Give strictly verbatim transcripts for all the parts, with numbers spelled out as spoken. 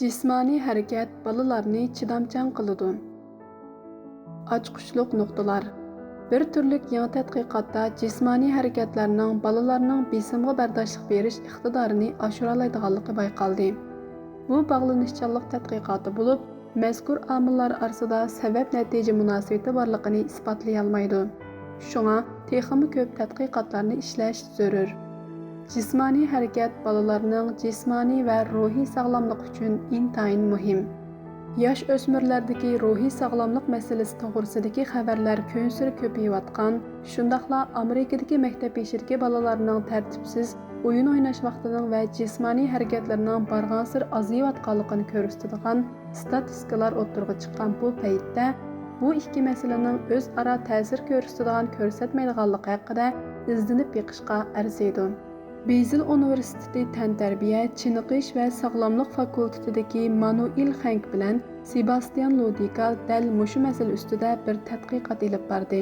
جىسمانىي ھەرىكەت بالىلارنى چىدامچان قىلىدۇ. ئاچقۇچلۇق نۇقتىلار. بىر تۈرلۈك يېڭى تەتقىقاتتا جىسمانىي ھەرىكەتلەرنىڭ بالىلارنىڭ بېسىمغا بەرداشلىق بېرىش ئىقتىدارىنى ئاشۇرالايدىغانلىقى بايقالدى. بۇ باغلىنىشچانلىق تەتقىقاتى بولۇپ، مەزكۇر ئامىللار ئارىسىدا سەۋەب-نەتىجە مۇناسىۋىتى بارلىقىنى ئىسپاتلىيالمايدۇ. شۇڭا تېخىمۇ كۆپ تەتقىقاتلارنى ئىشلەش زۆرۈر. جىسمانىي ھەرىكەت بالىلارنىڭ جىسمانىي ۋە روھىي ساغلاملىقى ئۈچۈن ئىنتايىن مۇھىم. ياش ئۆسمۈرلەردىكى روھىي ساغلاملىق مەسىلىسى توغرىسىدىكى خەۋەرلەر كۈنسېرى كۆپىيىۋاتقان، شۇنداقلا ئامېرىكىدىكى مەكتەپ يېشىدىكى بالىلارنىڭ تەرتىپسىز ئويۇن ئويناش ۋاقتىنىڭ ۋە جىسمانىي ھەرىكەتلىرىنىڭ بارغانسېرى ئازىيىۋاتقانلىقىنى كۆرسىتىدىغان ئىستاتىستىكىلار ئوتتۇرىغا چىققان بۇ پەيتتە، بۇ ئىككى مەسىلىنىڭ ئۆزئارا تەسىر كۆرسىتىدىغان-كۆرسەتمەيدىغانلىقى ھەققىدە ئىزدىنىپ بېقىشقا ئەرزىيدۇ. بېيزىل ئۇنىۋېرسىتېتى تەنتەربىيە، چېنىقىش ۋە ساغلاملىق فاكۇلتېتىدىكى مانۇئىل خەنك بىلەن سېباستىيان لودىكا دەل مۇشۇ مەسىلە ئۈستىدە بىر تەتقىقات ئېلىپ باردى.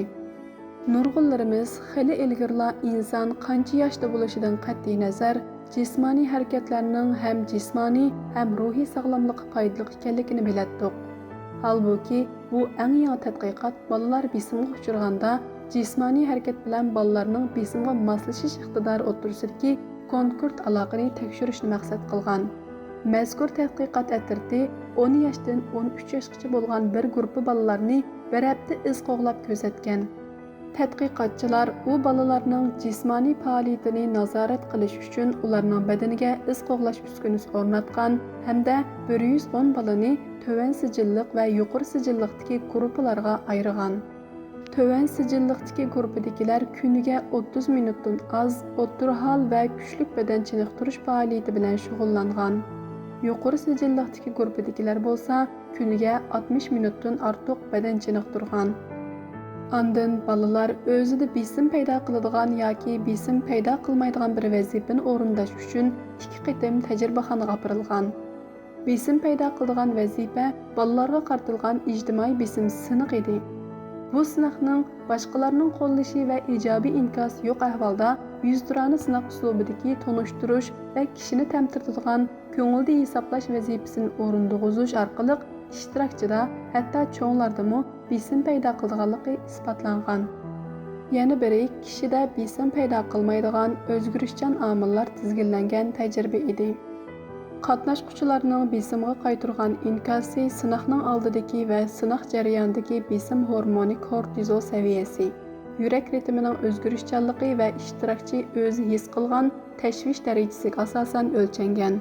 نۇرغۇنلىرىمىز خېلى ئىلگىرىلا ئىنسان قانچە ياشتا بولۇشىدىن قەتئىينەزەر، جىسمانىي ھەرىكەتلەرنىڭ ھەم جىسمانىي، ھەم روھىي ساغلاملىققا پايدىلىق ئىكەنلىكىنى بىلەتتۇق. ھالبۇكى، بۇ ئەڭ يېڭى تەتقىقات بالىلار بېسىمغا ئۇچرىغاندا، جىسمانىي ھەرىكەت بىلەن بالىلارنىڭ بېسىمغا ماسلىشىش ئىقتىدارى ئوتتۇرىسىدىكى كونكرېت ئالاقىنى تەكشۈرۈشنى مەقسەت قىلغان. مەزكۇر تەتقىقات ئەترىتى ئون ياشتىن ئون ئۈچ ياشقىچە بولغان بىر گۇرۇپپا بالىلارنى بىر ھەپتە ئىز قوغلاپ كۆزەتكەن. تەتقىقاتچىلار ئۇ بالىلارنىڭ جىسمانىي پائالىيىتىنى نازارەت قىلىش ئۈچۈن ئۇلارنىڭ بەدىنىگە ئىز قوغلاش ئۈسكۈنىسى ئورناتقان ھەمدە بىر يۈز ئون بالىنى تۆۋەن سىجىللىق ۋە يۇقىرى سىجىللىقتىكى گۇرۇپپىلارغا ئايرىغان. تۆۋەن سىجىللىقتىكى گۇرۇپپىدىكىلەر كۈنىگە ئوتتۇز مىنۇتتىن ئاز، ئوتتۇرا ھال ۋە كۈچلۈك بەدەن چېنىقتۇرۇش پائالىيىتى بىلەن شۇغۇللانغان. يۇقىرى سىجىللىقتىكى گۇرۇپپىدىكىلەر بولسا كۈنىگە ئاتمىش مىنۇتتىن ئارتۇق بەدەن چېنىقتۇرغان. ئاندىن بالىلار ئۆزىدە بېسىم پەيدا قىلىدىغان ياكى بېسىم پەيدا قىلمايدىغان بىر ۋەزىپىنى ئورۇنداش ئۈچۈن ئىككى قېتىم تەجرىبىخانىغا ئاپىرىلغان. بېسىم پەيدا قىلىدىغان ۋەزىپە بالىلارغا قارىتىلغان ئىجتىمائىي بېسىم سىنىقى ئىدى. بۇ سىناقنىڭ باشقىلارنىڭ قوللىشى ۋە ئىجابىي ئىنكاسى يوق ئەھۋالدا يۈزتۇرانە سىناق ئۇسلۇبىدىكى تونۇشتۇرۇش ۋە كىشىنى تەمتىرىتىدىغان كۆڭۈلدە ھېسابلاش ۋەزىپىسىنى ئورۇندىغۇزۇش ئارقىلىق ئىشتىراكچىدا، ھەتتا چوڭلاردىمۇ بېسىم پەيدا قىلىدىغانلىقى ئىسپاتلانغان. يەنە بىرى كىشىدە بېسىم پەيدا قىلمايدىغان ئۆزگىرىشچان ئامىللار تىزگىنلەنگەن تەجرىبە ئىدى. قاتناشقۇچىلارنىڭ بېسىمغا قايتۇرغان ئىنكاسى سىناقنىڭ ئالدىدىكى ۋە سىناق جەريانىدىكى بېسىم ھورمونى كورتىزول سەۋىيەسى، يۈرەك رىتىمىنىڭ ئۆزگىرىشچانلىقى ۋە ئىشتىراكچى ئۆزى ھېس قىلغان تەشۋىش دەرىجىسىگە ئاساسەن ئۆلچەنگەن.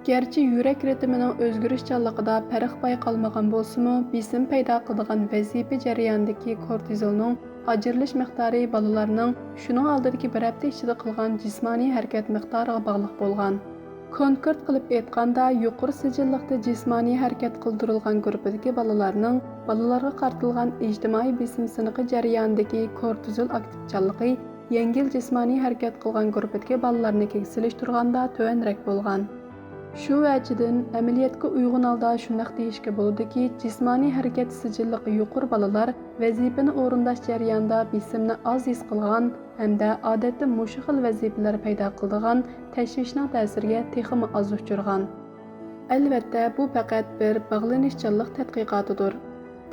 گەرچە يۈرەك رىتىمىنىڭ ئۆزگىرىشچانلىقىدا پەرق بايقالمىغان بولسىمۇ، بېسىم پەيدا قىلىدىغان ۋەزىپە جەريانىدىكى كورتىزولنىڭ ئاجرىلىش مىقدارى بالىلارنىڭ شۇنىڭ ئالدىدىكى بىر ھەپتە ئىچىدە قىلغان جىسمانىي ھەرىكەت مىقدارىغا باغلىق بولغان. كونكرېت قىلىپ ئېيتقاندا، يۇقىرى سىجىللىقتا جىسمانىي ھەرىكەت قىلدۇرۇلغان گۇرۇپپىدىكى بالىلارنىڭ بالىلارغا قارىتىلغان ئىجتىمائىي بېسىم سىنىقى جەريانىدىكى كورتىزول ئاكتىپچانلىقى يەڭگىل جىسمانىي ھەرىكەت قىلغان گۇرۇپپىدىكى بالىلارنىڭكىگە سېلىشتۇرغاندا تۆۋەنرەك بولغان. شۇ ۋەجىدىن، ئەمەلىيەتكە ئۇيغۇن ھالدا شۇنداق دېيىشكە بولىدۇكى، جىسمانىي ھەرىكەت سىجىللىقى يۇقىرى بالىلار ۋەزىپىنى ئورۇنداش جەريانىدا بېسىمنى ئاز ھېس قىلغان ھەمدە ئادەتتە مۇشۇ خىل ۋەزىپىلەر پەيدا قىلىدىغان تەشۋىشنىڭ تەسىرىگە تېخىمۇ ئاز ئۇچرىغان. ئەلۋەتتە، بۇ پەقەت بىر باغلىنىشچانلىق تەتقىقاتىدۇر.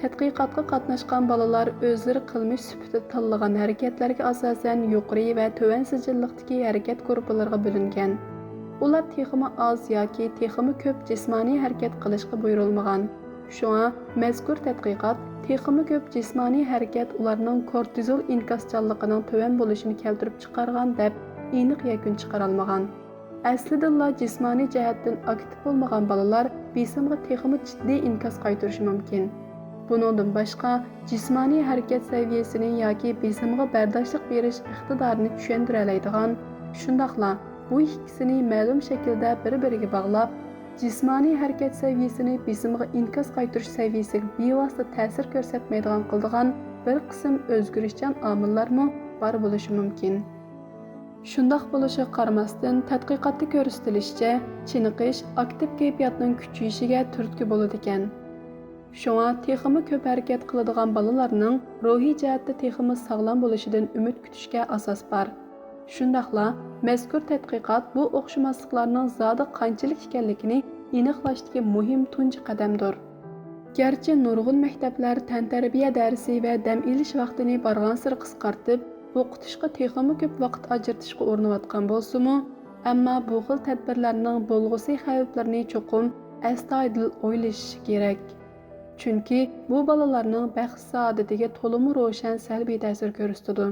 تەتقىقاتقا قاتناشقان بالىلار ئۆزلىرى قىلمىش سۈپىتىدە تاللىغان ھەرىكەتلەرگە ئاساسەن يۇقىرى ۋە تۆۋەن سىجىللىقتىكى ھەرىكەت گۇرۇپپىلىرىغا بۆلۈنگەن. ئۇلار تېخىمۇ ئاز ياكى تېخىمۇ كۆپ جىسمانىي ھەرىكەت قىلىشقا بۇيرۇلمىغان. شۇڭا، مەزكۇر تەتقىقات تېخىمۇ كۆپ جىسمانىي ھەرىكەت ئۇلارنىڭ كورتىزول ئىنكاسچانلىقىنىڭ تۆۋەن بولۇشىنى كەلتۈرۈپ چىقارغان دەپ ئېنىق يەكۈن چىقىرالمىغان. ئەسلىدىنلا جىسمانىي جەھەتتىن ئاكتىپ بولمىغان بالىلار بېسىمغا تېخىمۇ جىددىي ئىنكاس قايتۇرۇشى مۇمكىن. بۇنىڭدىن باشقا، جىسمانىي ھەرىكەت سەۋىيەسىنى ياكى بېسىمغا بەرداشلىق بېرىش ئىقتىدارىنى چۈشەندۈرەلەيدىغان، شۇنداقلا بۇ ئىككىسىنى مەلۇم شەكىلدە بىر-بىرىگە باغلاپ، جىسمانىي ھەرىكەت سەۋىيەسىنى بېسىمغا ئىنكاس قايتۇرۇش سەۋىيەسىگە بىۋاسىتە تەسىر كۆرسەتمەيدىغان قىلىدىغان بىر قىسىم ئۆزگىرىشچان ئامىللارمۇ بار بولۇشى مۇمكىن. شۇنداق بولۇشىغا قارىماستىن، تەتقىقاتتا كۆرسىتىلىشىچە، چېنىقىش ئاكتىپ كەيپىياتنىڭ كۈچىيىشىگە تۈرتكە بولىدىكەن. شۇڭا تېخىمۇ كۆپ ھەرىكەت قىلىدىغان بالىلارنىڭ روھىي جەھەتتە تېخىمۇ ساغلام بولۇشىدىن ئۈمىد كۈتۈشكە ئاساس بار. شۇنداقلا، مەزكۇر تەتقىقات بۇ ئوخشىماسلىقلارنىڭ زادى قانچىلىك ئىكەنلىكىنى ئېنىقلاشتىكى مۇھىم تۇنجى قەدەمدۇر. گەرچە نۇرغۇن مەكتەپلەر تەنتەربىيە دەرسى ۋە دەم ئېلىش ۋاقتىنى بارغانسېرى قىسقارتىپ، ئوقۇتۇشقا تېخىمۇ كۆپ ۋاقىت ئاجرىتىشقا ئۇرۇنۇۋاتقان بولسىمۇ، ئەمما بۇ خىل تەدبىرلەرنىڭ بولغۇسى خەۋپلىرىنى چوقۇم ئەستايىدىل ئويلىشىشى كېرەك. چۈنكى بۇ بالىلارنىڭ بەخت سائادىتىگە تولىمۇ روشەن سەلبىي تەسىر كۆرسىتىدۇ.